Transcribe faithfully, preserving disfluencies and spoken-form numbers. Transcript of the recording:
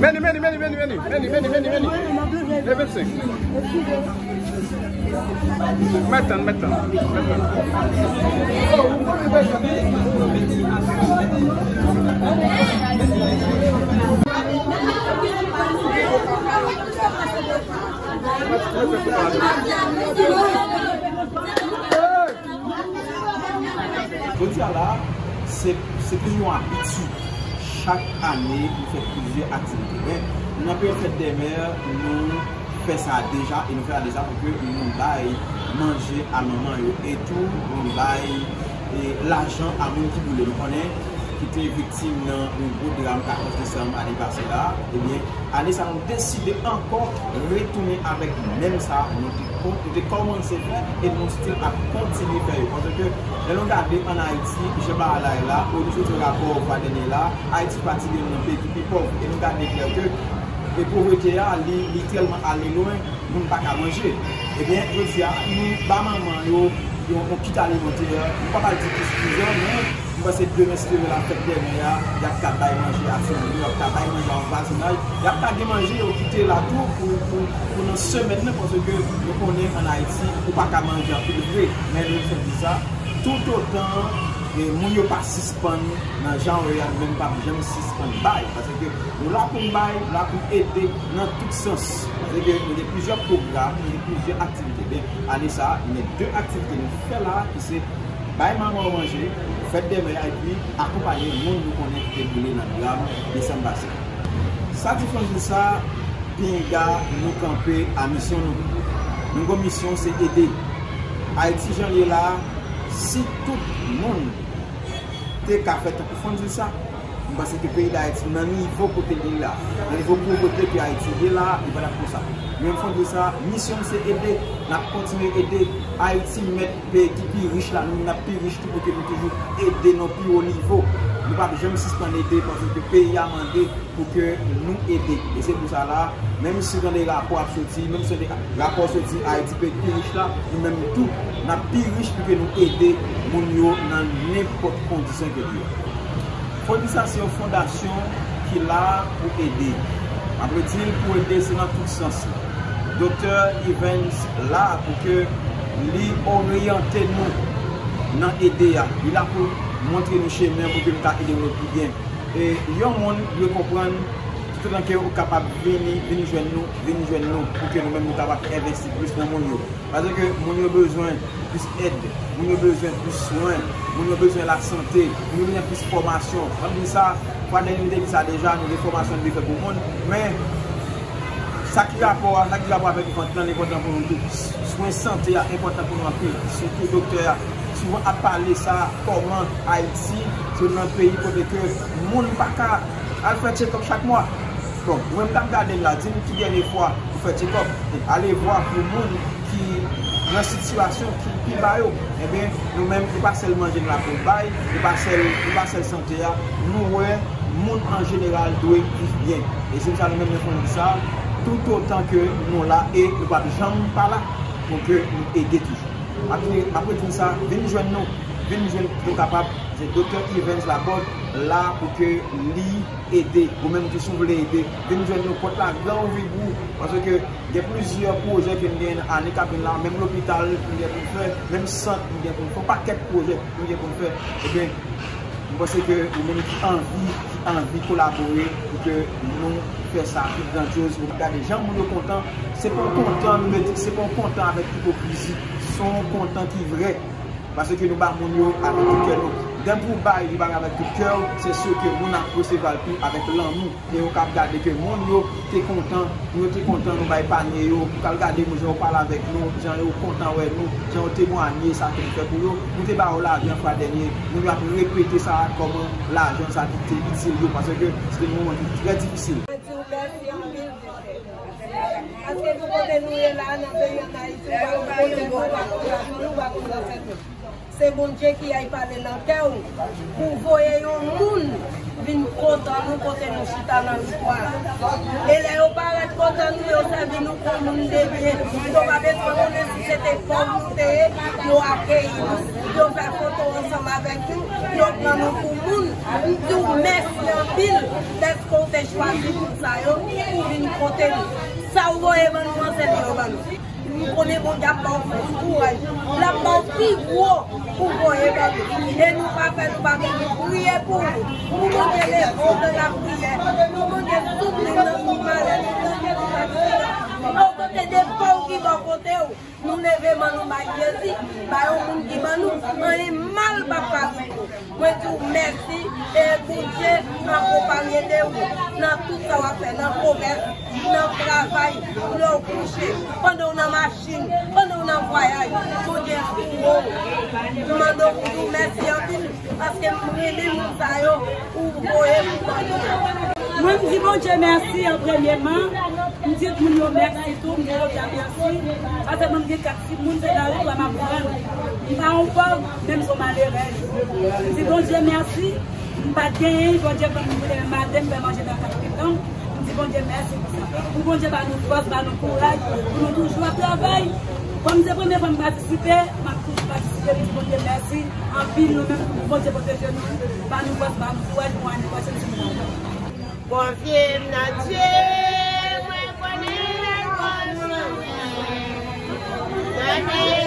Meni, meni, meni, meni, meni. Meni, meni, meni, meni. E vennsenk. Mèt tann, mèt tann, mèt tann. Jodi a la, se, se vin yon abitid. Chak ane, nou fè plizyè aktivite. Men, nan peryòd fèt dè mè, nou fè sa deja, e nou fè sa deja pou ke nou bay manje a manman yo, e tou nou bay, e, lajan a moun ki boule. Nou konnen ki te viktim nan yon gwo dram katòz desanm ane pase la, ebyen, ane sa a, nou deside ankò retounen avèk menm sa nou te, nou te kòmanse fè e nou still ap kontinye fè yo. Paske lè nou gade ann Ayiti, jan bagay la ye la, ou nou soti rapò fwa dènye la, Ayiti pati youn nan peyi ki pi pòv. E nou gade klè ke e povrete a, li, li tèlman ale lwen, moun pa ka manje. Ebyen, jodi a, nou ba manman yo yon, yon kit alimantè, nou pa pral di ki sifizan, men m panse demen, si Dye vle, la fèt dèmen a, y ap ka bay manje a timoun yo, y ap ka bay manje a yon vwazinaj, y ap ka gen manje yo kite la tou pou, pou, pou nan semèn nan, paske nou konnen ann Ayiti, ou pa ka manje anpil vre, men nou fè di sa, toutotan, e, moun yo pa sispann nan jan yo ye a, nou menm p ap janm sispann bay, paske nou la pou n bay, nou la pou n ede nan tout sans, paske nou gen plizyè pwogram, nou gen plizyè aktivite. Ben, ane sa a, nou gen de aktivite nou fè la, ki se bay manman yo manje, fèt dèmen an, epi akonpaye moun nou konnen ki te boule nan dram desanm pase. Sa diferans de sa, pinga nou kanpe a misyon nou. Nou gon misyon, se ede. Ayiti jan l ye la, si tout moun te ka fè tankou Fonzilsa, m panse ke peyi Dayiti nan nivo kote li ye la, nan nivo povrete ke Ayiti ye la, li pa t ap konsa. Men Fonzilsa, misyon m se ede, n ap kontinye ede. Ayiti mèt peyi ki pi rich la, nou menm n ap pi rich tou pou ke nou toujou ede nan pi wo nivo. Nou p ap janm sispann ede paske peyi a mande pou ke nou ede. E se pou sa la, menm si w tande rapò ap soti, menm si w tande rapò soti Ayiti peyi ki pi rich la, nou menm tou, n ap pi rich pou ke nou ede moun yo nan nenpòt kondisyon ke li ye. Fondilsa se yon fondasyon ki la pou ede. M ap redi l, pou ede, se nan tout sans. Doktè Evens la pou ke li oryante nou nan ede a. Li la pou montre nou chemen pou ke nou ka ede moun yo pi byen. E yon moun dwe konprann, toutotan ke ou kapab vini, vin jwenn nou, vin jwenn nou, pou ke nou menm nou kapab envesti plis nan moun yo. Paske moun yo bezwen plis èd, moun yo bezwen plis swen, moun yo bezwen lasante, moun yo bezwen plis fòmasyon. M ap di sa, fwa dènye nou te di sa deja, nou gen fòmasyon nou dwe fè pou moun, men sa ki rapò a, sa ki rapò avèk vant lan, li enpòtan pou nou tou. Swen sante a enpòtan pou nou anpil, sitou doktè a. Souvan ap pale sa, kòman Ayiti, se youn nan peyi kote ke moun pa ka al fè tchekòp chak mwa. Bon, mwen m t ap gade l la, di m ki dènye fwa ou fè tchekòp. Ale vwa pou moun ki nan sitiyasyon ki pi ba yo. Ebyen, nou menm, e pa sèl manje n la pou n bay, e pa sèl, e pa sèl sante a. Nou wè, moun an jeneral dwe viv byen. E se pou sa nou menm nou fè di sa, toutotan ke nou la, e nou p ap janm pa la, pou ke nou ede toujou. M ap di, m ap redi sa, vin jwenn nou, vin jwenn nou kapab. Se Doktè Evens Laborde la pou ke li ede. Ou menm tou, si w vle ede, vin jwenn nou, pòt la gran ouvri pou ou. Paske gen plizyè pwojè ke n gen nan ane k ap vin la, menm lopital nou gen pou n fè, menm sant nou gen pou n fè, yon pakèt pwojè nou gen pou n fè. Ebyen, m panse ke ou menm ki anvi, ki anvi kolabore pou ke nou fè sa pi grandyoz, ou gade jan moun yo kontan, se pa yon kontan mimetik, se pa yon kontan avèk ipokrizi, se yon kontan ki vrè. Paske nou ba moun yo avèk tout kè nou. Depi w bay li bay avèk tout kè w, se si ke moun ap resevwa l tou avèk lanmou. E yo kab gade ke moun yo te kontan, nou yo te kontan nou bay panye yo. Ou kab gade moun jan yo pale avèk nou, jan yo kontan wè nou, jan yo temwanye sa ke nou fè pou yo. Nou te ba yo lajan fwa dènye. Moun yo ap repete sa kòman lajan sa ki te itil yo. Paske se te yon moman ki trè difisil. Mwen di w mèsi anpil, Bondye. Paske nou kote nou ye la, nan peyi an Ayiti, nou pa konn kote nou, nou pa konn lajan, nou pa konn zansèt nou. Se Bondye ki ay pale nan kè w pou voye yon moun vin kontan nou kote nou chita nan viktwa. E lè yo parèt kontan nou, yo sèvi nou kon moun de byen. Yo pa bezwen konnen si se te pòv nou te ye, yo akeyi nou. Yo fè foto ansanm avèk nou, yo pran nou pou moun. M di w mèsi anpil dèske w te chwazi moun sa yo pou vin kote nou. Sa w voye ban nou an, se li yo ban nou. M konnen Bondye ap ba w fòs, kouraj. L ap ba w pi gwo pou voye ban nou. E nou pa pè, nou pa pè, nou priye pou ou. Pou Bondye leve w nan lapriyè. Pou Bondye soutni w nan tout malè, nan tout difikilte. Ou kote de pa w ki bò kote w. Nou leve men nou bay Jezi, bay yon moun ki ban nou, anyen mal p ap ka rive w. Mwen di w mèsi, e Bondye akonpanye de ou nan tout sa w ap fè, nan komès, nan travay, lè w kouche, pandan w nan machin, pandan w nan vwayaj, Bondye antoure w. M mande w pou di w mèsi anpil, paske m renmen moun sa yo ou voye pou ban nou. Mwen, m di Bondye mèsi an premyeman. M di moun yo mèsi tou, m di Bondye mèsi. Paske mwen, m gen kat timoun, se lari kwa m ap vann. M pa yon pòv, men m se yon malerèz. M di Bondye mèsi. M pa t genyen, Bondye ban m boule maten, m fè manje nan kat pikan. M di Bondye mèsi pou sa. Pou Bondye ba nou fòs, ba nou kouraj, pou nou toujou ap travay. Kòm se premye fwa m patisipe, m ap toujou patisipe, m di Bondye mèsi anpil, nou menm, pou Bondye pwoteje nou, ba nou fòs, ba nou kouraj pou ane pwochèn, si nou Bondye m nan Dye, mwen konnen l konn swen mwen. Gade